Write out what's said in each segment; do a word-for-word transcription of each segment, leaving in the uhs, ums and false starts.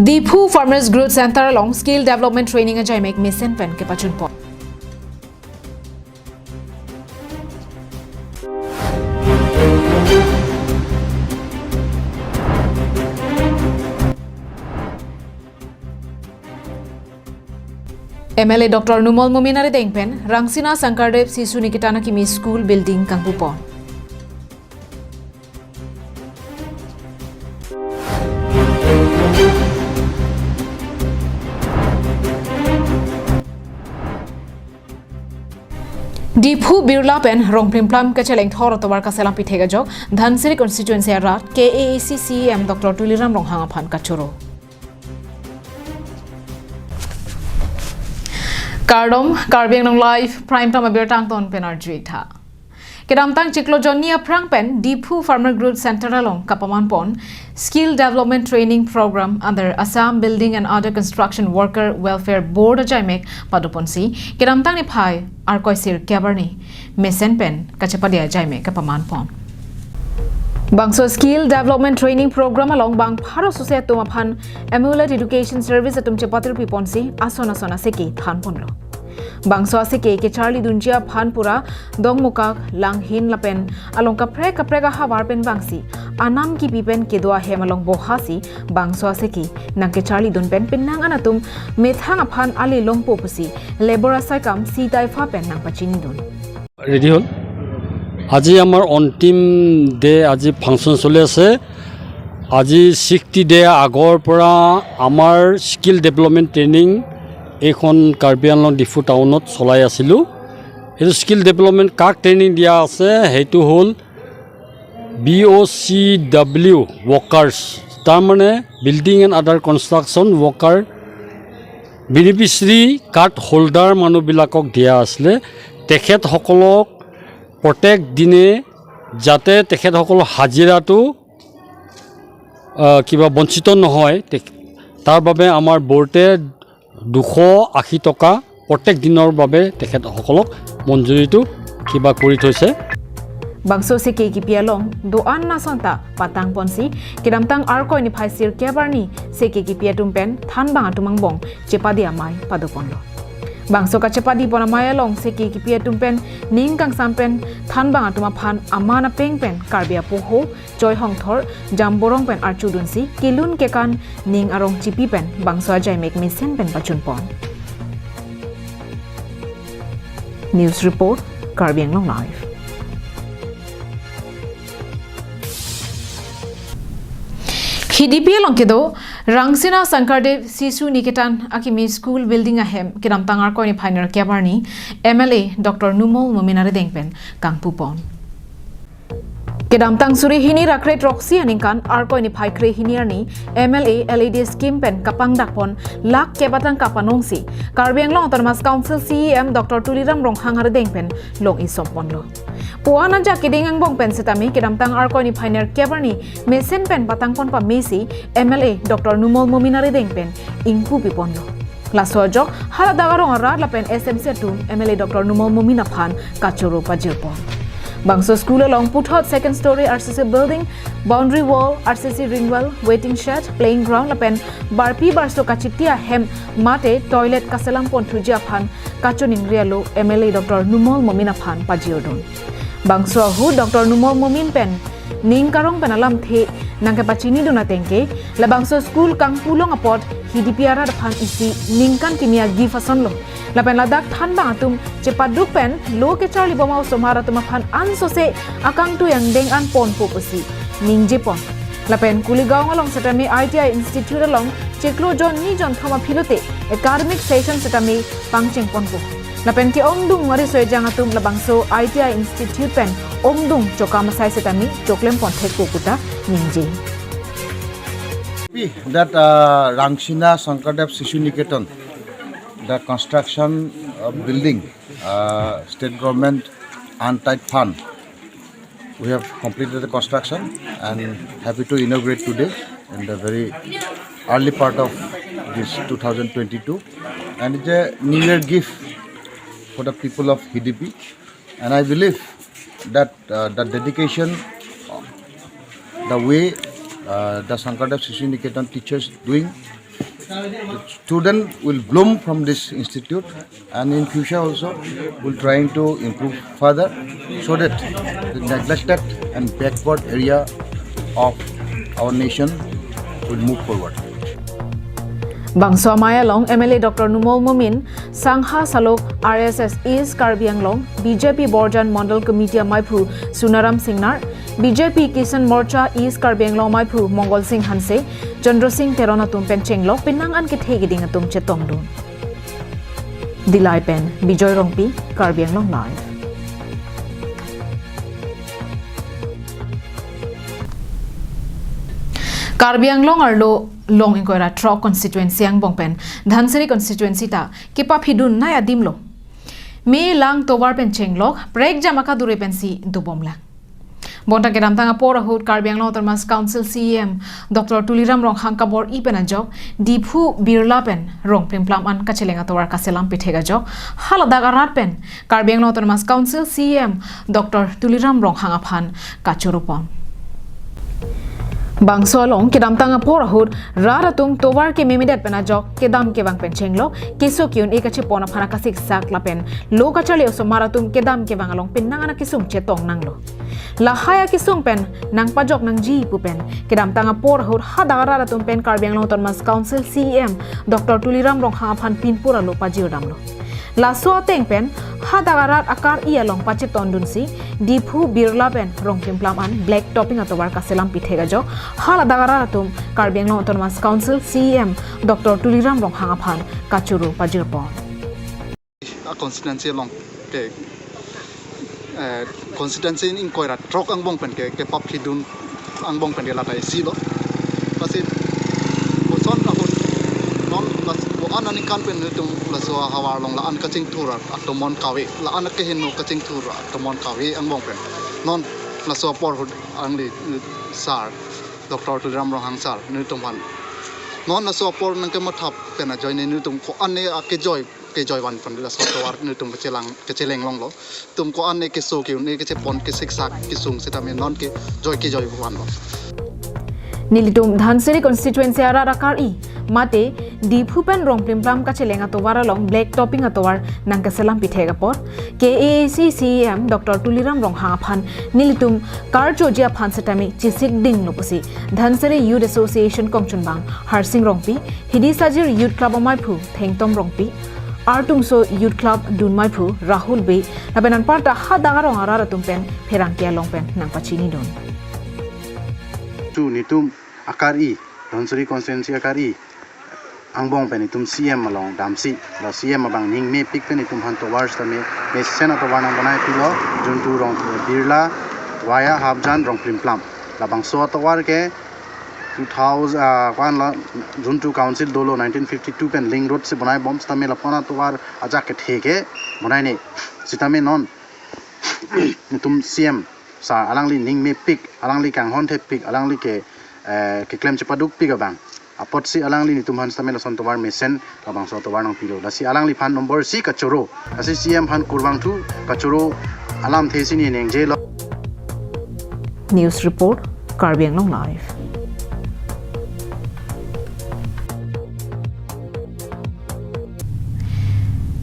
Diphu Farmers Growth Center along Skill Development Training ajaimek mesen pen kepachunpon. M L A Doctor Numal Momin arideng pen Rangsina Sankardev Sishu Niketan akimi school building kangpupon. Diphu Birla pen Rongplimplam kacheleng thor atovar kaselam pithek ajok Dhansiri constituency arat K A A C C E M Doctor Tuliram Ronghang aphan kachoro. Kardom, Karbi Anglong Live Prime Time abirta angton pen arju-ik tha. Kedamtang chiklo jonni aphrang pen Diphu Farmer Growth Center along kapamanpon Skill Development Training Program under Assam Building and Other Construction Worker Welfare Board ajaimek padoponsi kedamtang niphai Arkoi sir kep arni mesen pen kachepadi ajaimek kapamanpon. Bangso Skill Development Training Program along bang pharo suse atum aphan Amulet Education Service atum chepatirpiponsi ason ason aseke thanponlo. Bangso aseke kecharlidunji aphan pura Dongmukak, Langhin lapen along kaprek kaprek ahavar pen vangsi anam kipi pen kedo ahem along bohasi bangso aseke nangkecharlidun pen penang an atum methang aphan ale longpo pusi labor asaikam C Taifa pen nangpachinidun. Ready হ'ল। আজি আমাৰ অন্তিম ডে, আজি ফাংচন চলি আছে। আজি sixty day আগৰ পৰা আমাৰ স্কিল ডেভেলপমেণ্ট ট্ৰেইনিং এইখন কাৰ্বি আংলং ডিফু টাউনত চলাই আছিলোঁ। এইটো স্কিল ডেভেলপমেণ্ট কাক ট্ৰেইনিং দিয়া আছে, সেইটো হ'ল বি অ' চি ডব্লিউ ৱৰ্কাৰ্ছ, তাৰমানে building and other construction worker beneficiary card holder মানুহবিলাকক দিয়া আছিলে। তেখেতসকলক প্ৰত্যেক দিনে যাতে তেখেতসকলৰ হাজিৰাটো, আহ, কিবা বঞ্চিত নহয়, তে-, তাৰ বাবে আমাৰ বৰ্ডে দুশ আশী টকা প্ৰত্যেক দিনৰ বাবে তেখেতসকলক মঞ্জুৰীটো কিবা কৰি থৈছে। Bangso seke kipi along do-an asonta patangponsi kedamtang Arkoi niphai sir kep arni seke kipi atum pen thanbang atum angbong chepadi amei padoponlo. Bangso kachepadipon amei along seke kipi atum pen ning kangsam pen thanbang atum aphan aman apeng pen Karbi apoho, choi hongthor, jamborong pen archudunsi kelun kekan ning arong chipi pen bangso ajaimek mesen pen pachunpon. News report, Karbi Anglong Live. Hidipi along kedo Rangsina Sankardev Sishu Niketan akimi school building ahem kedamtang Arkoi niphai nerkep arni M L A Doctor Numal Momin arideng pen kangpupon. Kedamtang suri hini ra kre throksi aningkan Arkoi niphai kre hini arni M L A L A D scheme pen kapangdakpon lakh kep atangka panongsi Karbi Anglong Autonomous Council C E M Doctor Tuliram Ronghang arideng pen long-i somponlo. Puan ajak keding angbong pen setame kedamtang Arkoi niphai nerkep arni mesen pen patangpon pamesi M L A Doctor Numal Momin arideng pen ingpupiponlo. Laso ajok haladak arong arat lapen S M C atum M L A Doctor Numal Momin aphan kachoro pajirpon. Bangso school along puthot second story R C C building, boundary wall, R C C ring well, waiting shed, playing ground lapen barpi barso kachiti ahem mate toilet kaselamponthuji aphan kachoningri alo M L A Doctor Numal Momin aphan pajirdun. Bangso ahut Doctor Numal Momin pen ning karong pen alamthe nangkepachinidun atengke, labangso school kangpulong apot Hidipi arat aphan isi ningkan kimi a-gift asonlo. Lapen ladak thanbang atum chepaduk pen lo kecharlibom a-osomar atum aphan ansose akangtui angdeng an ponpo pusi ningjepon. Lapen Kuligaon along setame I T I Institute along chiklo jonni jonthom aphi lote academic session setame pangchengponpo. Lapen ke-ongdung ari soejang atum labangso I T I Institute pen ongdung chokam asai setame choklempon thekpo puta ningje. That, uh, Rangsina Sankardev Sishu Niketan, the construction of building, uh, state government untied fund. We have completed the construction and happy to inaugurate today in the very early part of this two thousand twenty-two, and it's a New Year gift for the people of Hidipi. And I believe that, uh, the dedication, the way, uh, the Sankardev Sishu Niketan teachers doing The student will bloom from this institute, and in future also will trying to improve further, so that the neglected and backward area of our nation will move forward. Bangso amei along M L A Doctor Numal Momin, Sangha Salok R S S East Karbi Anglong B J P Borjan Mondal Committee ameiphu Sunaram Singnar, B J P Kisan Morcha East Karbi Anglong ameiphu Mongol Sing Hanse, Chandra Sing Teron atum pen chenglok penang an kethe keding atum chetongdun. Dillai pen Bijoy Rongpi, Karbi Anglong Live. Karbi Anglong arlo long ingkoi ra throk constituency angbong pen Dhansiri constituency ta kepaphidun nai adim lo. Me lang tovar pen chenglok, prekjam akadure pensi dobomlang. Bonta kedamtang apor ahut Karbi Anglong Autonomous Council C E M Doctor Tuliram Ronghang kabor-i pen ajok Diphu Birla pen rong plimplam an kacheleng atovar kaselam pithek ajok haladak arat pen Karbi Anglong Autonomous Council C E M Doctor Tuliram Ronghang aphan kachoropon. Bangso along kedamtang apor ahut rat atum tovar kememedet pen ajok kedam kevang pen chenglok, keso ke-un-e kachepon aphan akasiksak lapen lo kacharli osomar atum kedam kevang along penang an akesung chetong nanglo. Lahai akesung pen nangpajok nangji pu pen kedamtang apor ahut hadak arat atum pen Karbi Anglong Autonomous Council C E M Doctor Tuliram Ronghang aphan pinpur alo pajirdamlo. Laso ateng pen hadak arat akar-i along pachetondunsi Diphu Birla pen rong plimplam an black topping atovar kaselam pithek ajok haladak arat atum Karbi Anglong Autonomous Council C E M Doctor Tuliram Ronghang aphan kachoro pajirpon. A constituency along ke, eh, constituency ingkoi ra throk angbong pen ke, kepaphidun angbong pen ke lata isi lo. Lasi koson ahut non las ko-an aningkan pen nelitum laso ahavar along la-an kachingthur atomon kave, la-an kehingno kachingthur atomon kave angbong pen non laso apor ahut alangli, eh, sir, Doctor Tuliram Ronghang sir nelitum aphan non laso apor nangkemathap pen ajoine nelitum ko-an ne akejoi kejoi van pen laso tovar nelitum kachelang, kacheleng longlo. Tum ko-an ne keso ke-un-e kachepon kesiksak kesung setame non kejoi kejoi vanlo. Nelitum Dhansiri constituency arat akar-i mate Diphu pen rong plimplam kacheleng atovar along black topping atovar nangkaselam pithek apor K A A C C E M Doctor Tuliram Ronghang aphan nelitum karchoji aphan setame chesik dinglo pusi Dhansiri Youth Association kongchunbang Harsing Rongpi, Hidi Sajir Youth Club ameiphu Thengtom Rongpi, Artumso Youth Club dunmeiphu Rahul Bey lapen anparta hadak arong arat atum pen pherangke along pen nangpachinidun. Tu nelitum akar-i, Dhansiri constituency akar-i angbong pen nelitum C M along damsi, la C M abang ning mepik pen nelitum aphan tovar setame mesen atovar nangbonai pilo, Juntu Rong, eh, Birla via Hapjan rong plimplam. Labangso atovar ke two thousand, ah, ko-an la Juntu Council dolo nineteen fifty-two pen link road si bonaibom setame lapu-an atovar ajak kethe ke bonaine setame non nelitum C M sir alangli ning mepik, alangli kanghon thepik, alangli ke, eh, keklem chepadukpik abang apotsi alangli nelitum aphan setame lason tovar mesen labangso tovar nangpilo. Lasi alangliphan nombor isi kachoro. Lasi C M aphan kurvangthu, kachoro alamthe si ne nengjelo. News report, Karbi Anglong Live.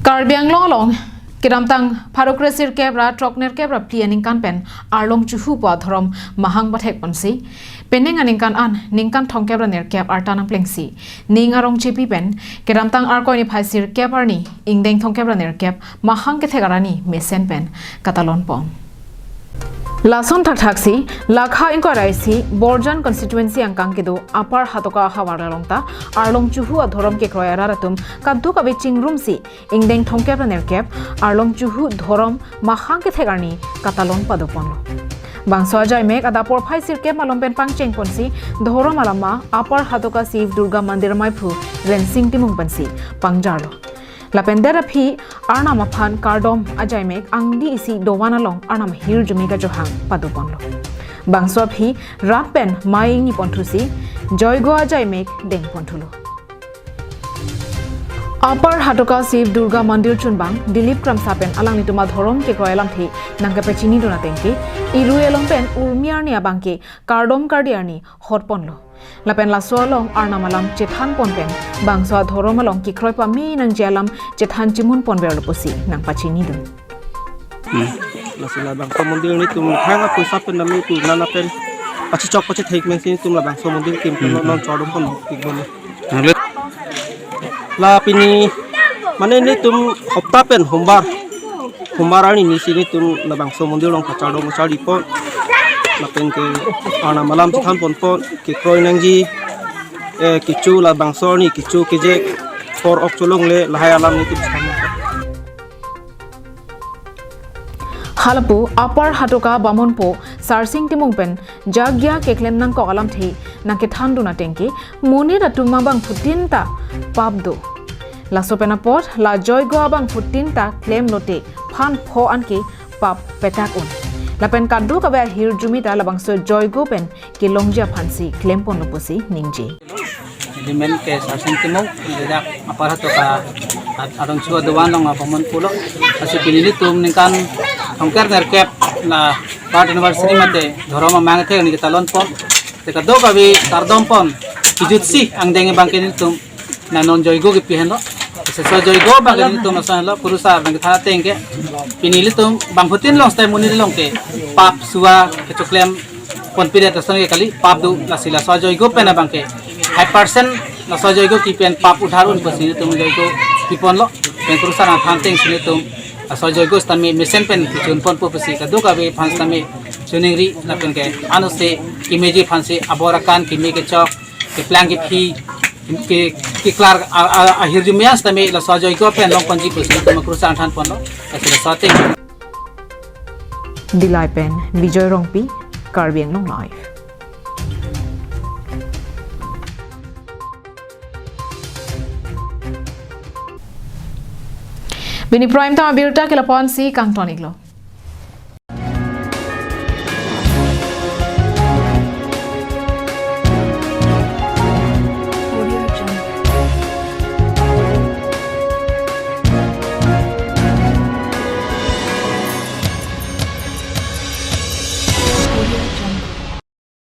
Karbi Anglong along kedamtang pharo kre sirkep ra throk nerkep ra phli aningkan pen Arlong Chuhu pu adhorom mahang pathekponsi, penang aningkan an ningkan thomkep ra nerkep arta nangplengsi ning arong chepi pen kedamtang Arkoi niphai sirkep arni ingdeng thomkep ra nerkep mahang kethek arni mesen pen katalonpon. Lason thakthaksi lakha ingkoi ra isi Borjan constituency angkang kedo Upper Hatoka ahavar along ta Arlong Chuhu adhorom kekroi arat atum kadokave chingrumsi ingdeng thomkep ra nerkep Arlong Chuhu dhorom mahang kethek arni katalon padoponlo. Bangso ajaimek adap porphai sirkep malom pen pangchengponsi dhorom alama Upper Hatoka Shiv Durga Mandir ameiphu Rensing Timung pensi pangjarlo. Lapen det aphi Arnam aphan kardom ajaimek angdi isi dovan along Arnam ahirjume kajohang padoponlo. Bangso aphi rat pen mei ingniponthusi joigo ajaimek dengponthulo. Upper Hatoka Shiv Durga Mandir chunbang Dilip Kramsa pen alanglitum adhorom kekroi alamthe nangkepachinidun ateng ke irui along pen urmi arni abangke kardom kardi arni hotponlo. Lapen laso along Arnam alam chethan pon pen bangso adhorom along kekroi pame nangji alam chethan chimun pon verlo pusi nangpachinidun. Hmm. Lasi labangso mondir netum thang apoisa pen nami tu nana pen pachichok pachithek mensi netum labangso mondir kim pen Hmm. non chordom pon ikbon. Nanglit. La pini mane netum hopta pen hombar. Hombar arni nisi netum labangso mondir along kachardom kachari pon. Lapen ke Arnam alam chethan pon pon kekroi nangji, eh, kecho labangso arni kecho kejek por ok cholongle lahai alam netum chethan. Halapu Upper Hatoka Bamonpo Sarsing Timung pen jagya keklem nangkok alamthe nangkethandun ateng ke monit atum abangphutin ta pap do. Laso pen apot la joigo abangphutin ta klem lote phan pho anke pap petak un. Lapen kadokave ahirjume ta labangso joigo pen kelongji aphansi klem ponlo pusi ningje. Nelimen ke Sarsing Timung, jejak Upper Hatoka at-, arongso aduan along abamonpo lo. Lasi pini nelitum ningkan thomkep nerkep la birth anniversary mate dhorom amang thek ni ketalon pon. Te kadokave kardom pon. Kijutsi angdeng abangke nelitum na non joigo kepi henlo. Laso joigo abangke nelitum lason lo kurusar nangkethan ateng ke. Pini nelitum bangphutin along stai monit along ke pap sua kechoklem ponpidet lason ke kali pap do, lasi laso ajoigo pen abangke hundred percent laso ajoigo kepi pen pap udhar un pusi netum joigo kepi ponlo. Pen kurusar nangthan atengsi netum laso ajoigo sitame mesen pen kechun ponpo pusi kadokave aphan sitame chiningri lapen ke anose kemeji aphansi abor akan keme kechok keplang kephi ke keklar a, a, ahirjume sitame laso ajoigo pen long ponji pusi netum kurusar nangthan ponlo. Lasi laso ateng. Dillai pen Bijoy Rongpi, Karbi Anglong Live. Pini Prime Time abirta ke lapu-ansi kangton iklo.